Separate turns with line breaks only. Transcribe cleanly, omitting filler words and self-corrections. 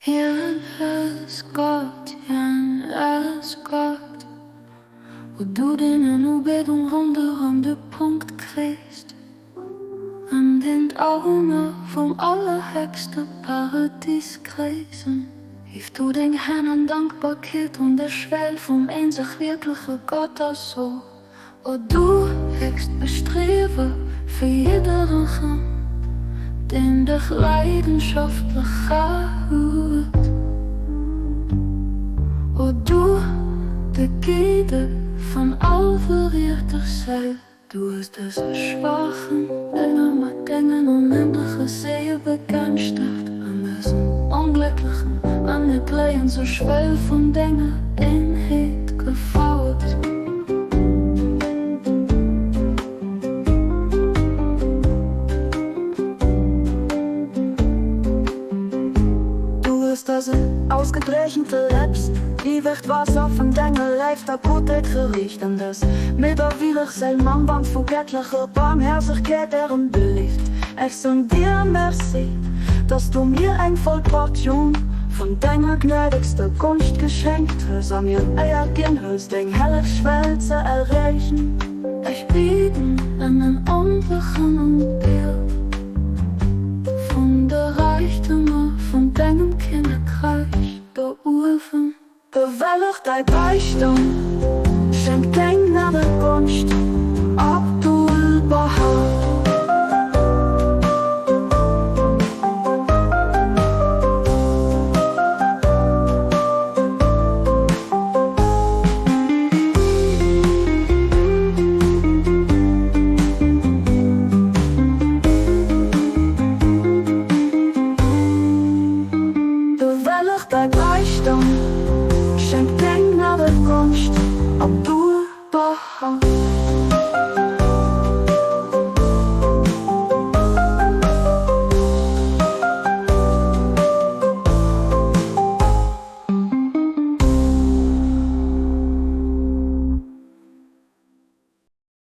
Hien ass Gott, hien ass Gott. O du deen en Ubedung ronderëm de Punkt kreest, an deen d'Awunner vum allerhéchste Paradis gréissen, hief du deng Hänn an Dankbarkeet un der Schwell vum eenzeg wierkleche Gott a so, O du héchst Bestriewe fir jiddereen, deen dech leidenschaftlech huet, O du, de Guide vun all verierter Séil, du hues dëse schwaachen Dénger mat dengen onendleche Seeë begënschtegt an dësen Onglécklechen an de Kléien zur Schwell vun denger Eenheet gefouert.
Du hues dësen ausgedréchente Läps iwwert d'Waasser vun denger Léift a Guttheet geriicht an dës midderwilleg Séil mam Band vu gättlecher Barmhärzegkeet erëm belieft. Ech soen dir Merci, dass du mir eng voll Portioun vun denger gnädegster Gonscht geschenkt hues a mir d'Éier ginn hues, deng helleg Schwell ze erreechen.
Ech bieden ëm en ordentlechen Undeel vun de Räichtemer vun dengem Kinnekräich do uewen.
Bewelleg däi Beistand, schenk deng gnadeg Gonscht, Abdu'l-Bahá. Bewelleg däi.